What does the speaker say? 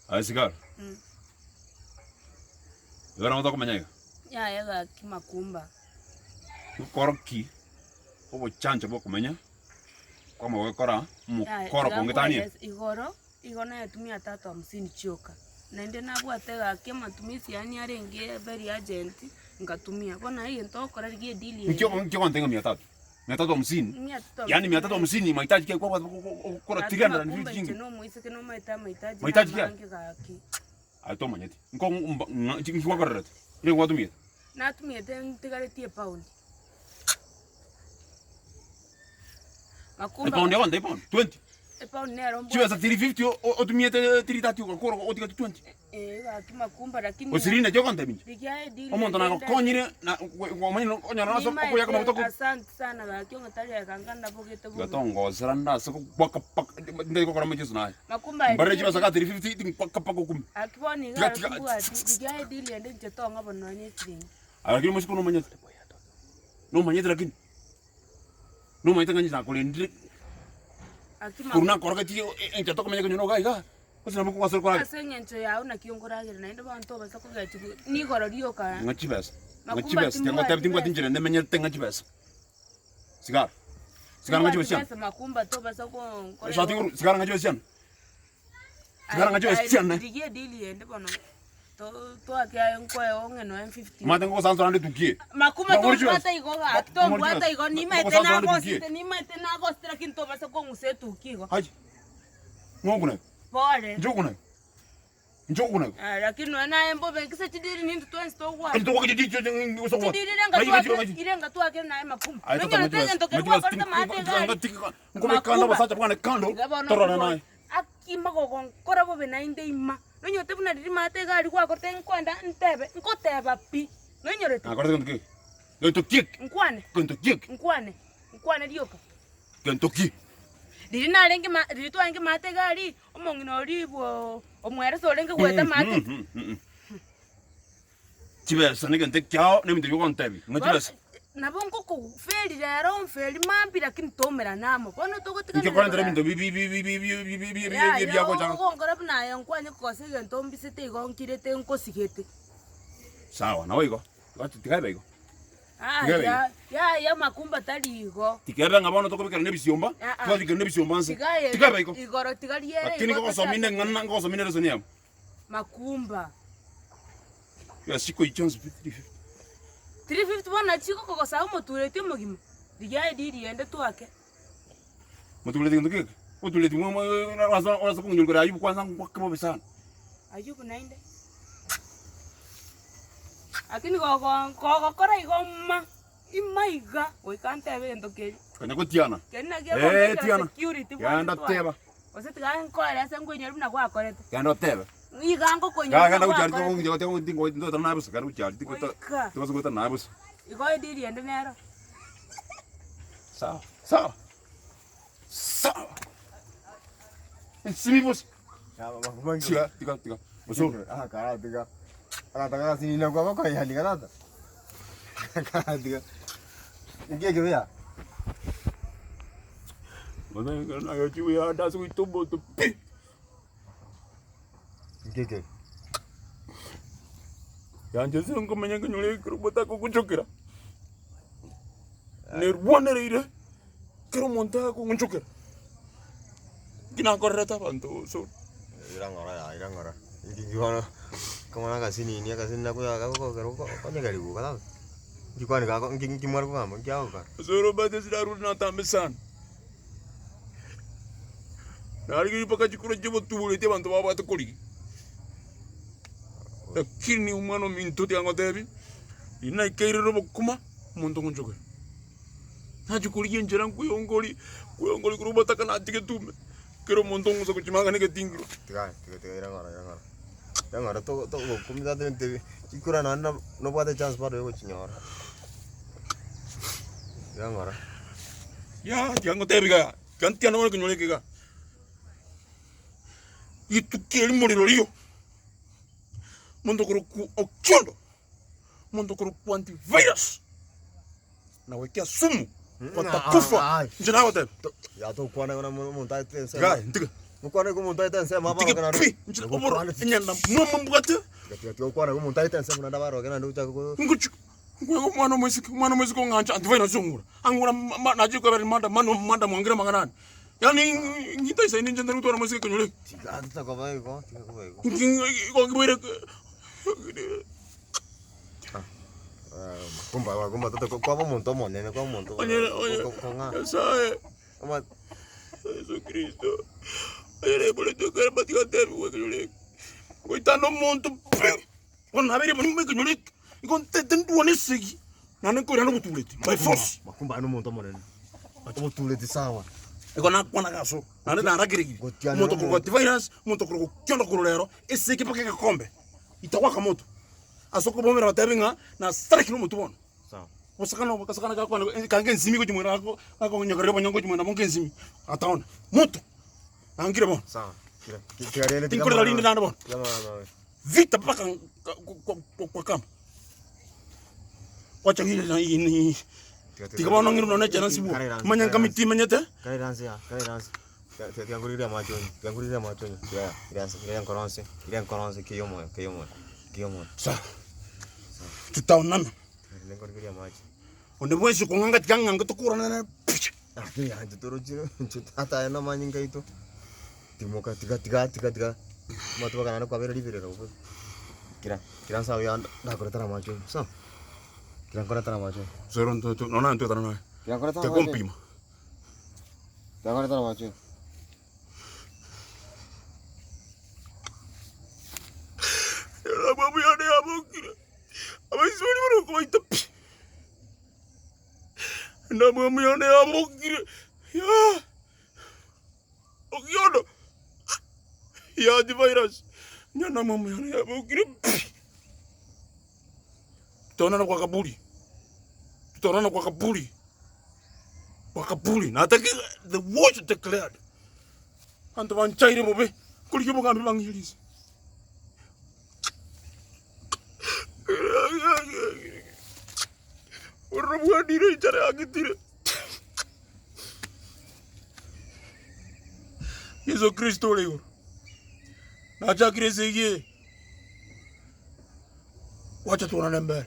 Aye sigara. Igo nabo tokomenya iga. Yaya gaki makumba. Nkoro ki obochancha bwa okomenya kwama gokora Yaya, omokoro tiga kongetanie? nkoerese, igoro, igo naetumia tatu hamsini chioka, naende nabwate gaki amatumisi yaani arenge very urgent, nkatumia. Bono aye egento ogokora rigia edeal eye. Nki nki ogontebia ng'a mia tatu? Mia tatu hamsini? Mia tatu Yaani mia hamsini tatu hamsini mahitaji ki kwabwate okora Gaki 350 makumba inche chingi? na omoiseke nomaete amahitaji Mahitaji ki aya? namange gaki. Aye tomanyeti. Nko mba ng'a nki gwakorerete? Nigo gwatumiete? Natumiete ntigaretie epaundi. Makumba Epaundi egonta epaundi 20. Epaundi nero mbwate. Chibesa 350 o- o- otumiete 330 ogakora otigatie 20. Ee gaki makumba lakini Gose rinde ogontebia inche. rigia edeal Omonto ende nagokonyire na omanyire okonyora ase Nimaete okoyaka amaguta ko asante sana gaki ong'e ekanga ndabogete Tiga bobe. tongosera nde ase gokwaka paka ndai gokora amacheso naye. Makumba aye Mbarere rigia chibesa ga 350 tinkwaka paka okume. Gaki bono iga Tiga tiga timbwati rigia edeal ende inche tong'a bono nonye esiringi. Aye lakini omosike nomanyete. Nomanyete lakini. Nomanyete ng'a inche nakorendire Gaki korwa makumba. nakorogetie enchera tokomenya ekenyoro iga iga, gose nabo kogosera koragera. Ase eng'encho yao naki onkoragera naende bono tobasa kogechigwa nigoro rioka. Ng'a chibesa, ng'a Makumba chibesa, tiga timbwati ngotebi timbwati besa. inchera ende menyete ng'a chibesa. Sigara, sigara ng'a Timbwati chibesa chiane. besa makumba tobasa gonkora Esati igo. igoro, sigara ng'a chibesa chiane. Sigara ng'a chibesa Aye chiane. rigia edeal ende bono to- toake aye nkoe ong'e noe 50. Omanyete ngogosansora nde etuki eye. Makuma Mbang'ore tombwata chibesa. igo gaki, Mbang'ore tombwata chibesa. igo nimaete Ngogosansora nde etuki eye. nagosete nimaete nagosete lakini tobasa kong'usa etuki igo. Aye, ng'o okoneka? Pole. Inche okoneka? Inche okoneka? Ah, lakini nonya naye mbobe gese chidiri nintwe twensi togwaka. Intwe togwaka chidiri chionsi gose ogwaka. Chidiri renga Ng'ai twakire ng'ai irenga twakire naye makumba. Aye tata Nonyorete ng'ai egento keria ng'ai gwakorete maate iga aria. Nkobeka kando abasacha bwane kando Tiga bono tororane nkobore. naye. Aki magogonkora bobe naende ima. Nonyorete buna riria maate iga aria gwakorete nkoenda ntebe, nkoteba pi. Nonyorete? Nakorete gento ki? Gento ki eke? Nkwane. Gento ki eke? Nkwane, nkwane rioka. Gento ki? Riria narenge ma riria twarenge maate iga aria, omong'ina oria bwo omweresa orenge goeta maate. Chibesa negento ekiao na ebinto ebi ogontebia, ng'a chibesa. Nabo ngokoferi rero omferi mambia lakini toumerane amo, bono togotigana Inki okorentera ebinto bi- bi- bi- bi- bi- bi- bi- bi- bi- Yaya biagocha. ogonkora buna aye nkwanye kogosa egento ombisete igo nkirete nkosigete. Sawa, nabo igo, wacha tiga ebe igo. Aa Tiga ebe igo. ya yaya makumba tari igo. Tiga ebe ng'a bono tokobekerana ebisiomba, Ah, ah. twabikerana ebisiomba nse. Tiga aye Tiga ebe igo. igoro tiga riere Lakini igo ngogosomia tochake eng'ana ngogosomia eresoni eyemo. Makumba. Yes, chikoicha chionsi pi 350. 350 bono nachi chigokogosaa omotureti omogima, rigia ediri ende twake. Motureti gento keke? Omotureti mwa mwa orase orase kong'inyoria Ayubu kwanza ngwake bobe sana. Ayubu naende. Lakini gogo gogokora igo ma, ima iga, goika ntebe egento keria. Konya gotiana. Keria naki Eh, gekombekera tiana. security bwanche Genda twake. teba. Gose tiga nkoerese nkoinyore buna gwakorete. Genda otebe. Iga ngokoinyora Genda buna gochia aria gwakorete. tiga tiga tingo ntoetana naye bosa genda gochia aria tiga Goika. tibasa goetana naye bosa. Igo ediri ende nero. Sawa sawa sawa ensimi bosa. Tiga tiga tiga osoro. Ah, karatiga. Agataka gasinina kwa bakoyani tata. Karatiga. Nki ekebe ya? Nagochi ase goita omonto pi. Nki ekebe? Yanche ase nkomenya nkenyore ekero omotakogochokera. Nerwanereire kera omonto akogochokera. Nki nakorerete abanto osoro. Ira ng'ora yaya ira ng'ora. Inki inki bono komona agasinini agasinini nako gakogera okonyegerigwa tata. Inki kwani gako inki inki mware kogamba inki agokora. Osoro mbate sirarure natambe sana. Narigereria mpaka chikura chi'obotuureti abanto babwate korigia. Lakini omwana ominto tiga ngotebi, riria naikeirire obokima, omonto ongonchokera. Nachia korigia enchera nkweyongori, kweyongori korwa obataka natige tume, kera omonto ong'usa gochimanga na egetingiro. Tiga tiga tiga ira ng'ora ira ng'ora. Ira ng'ora togo togokumia tata ebinto ebi, chikura naende nabo nobwate echance bado ya ogochinyora. Ira ng'ora. Yaya tiga ngotebi iga, tiga ntiane bono ekenyoro eke iga. Rituko erimo rirorio, omonto okorokwa Okiondo, omonto okorokwa antivirus, na goikia sumu, watakufa. Inche nagoteba. Ya tokwana buna omonto aete ensemo. Tiga aye, ntiga. Gokwana igo omonto aete ensemo Ntige abaroke naende. pi! Inche oboro enyanda mwamu mbwate. Tiga tiga tiga gokwana igo omonto aete ensemo naende abaroke naende ochake ko. Ngochi nkoega omwana omoiseke, omwana omoiseke ong'ancha antivirus ong'ura, ang'ura ma nachire koebera madam mano madam ongire amang'ana ane. Yaani ng'intaisaini inche ntari gotwara omoiseke ekenyoro eke. Tiga totakoba igo, tiga koba igo. Nki igo nkiboire Kumba kumba tata kwaba omonto omonene kwaba omonto Onye onye kong'a. Nyasaye. Oma Yeso Kristo, oyoreborete ekero matiga atebiwe ekenyoro eke, goitana omonto pi, bono nabeire morimo ekenyoro eke, igo ntete ndwane esegi, naende nkoirana obotureti by force. Makumba aye nomonto omonene, obotureti sawa. Igo nakwanaga ase oo, naende naragereire, Gotianera omonto okorokwa omonto. antivirus, omonto okorokwa kiondo korwa rero, esegi mpaka egekombe, itagoaka moto, ase okobomera batebi ng'a nasarekire omotwe bono. Sawa. Gosakana obo gasakana gakwana eh, kange ensimi gochia mwena gako gakonyokorera obonyongo gochia mwena bonke ensimi ataona moto nangire bono Sawa. Tiga tiga rende tiga tinkorera rinde naende bono Tiga mang'ana mabe. vita mpaka nka- kwa- kwa- kwa kamba wacha ng'ire na ini Tiga tiga bono ng'ire none echera nsibwo manya nkamiti imenyete Kare dansi ya, kare dansi. Tiga tiga tiga ngoririe amache onywe. Tiga ngoririe amache onywe. Tiga ira ira enkoronse, ira enkoronse kei omoyo, kei omoyo, kei omoyo. Sawa tutaonana Tiga ngoririe amache. Onde bwensi okong'anga tiga ang'ange tokorana nere pi. Lakini inche torochire inche tata aye namanyinga aito, timoka tiga tiga tiga tiga amatuko aka naende kwabera riberera bobe. Kira kira nsa oyo ndakoretera amache onywe sawa? Kira nkoretera amache onywe. Sero nto to nonya ntwetana naye. Kira nkoretera amache onywe. Tegompima. Kira nkoretera amache onywe. Endamwamu yane yabokire, abaisraeli baria okobaita pi. Endamwamu yane yabokire, yaa, okiondo, ya antivirus, endamwamu yane yabokire pi. Tutaonana kwa kaburi, tutaonana kwa kaburi, kwa kaburi. Nataki the watch declared. Abanto banchaire bobe, nkorigia obogambi bang'iyerise. Bororo bwandire enchara yang'itire. Yeso Kristo ore igoro, nachakire esegi eye, gwacha twanane mbere.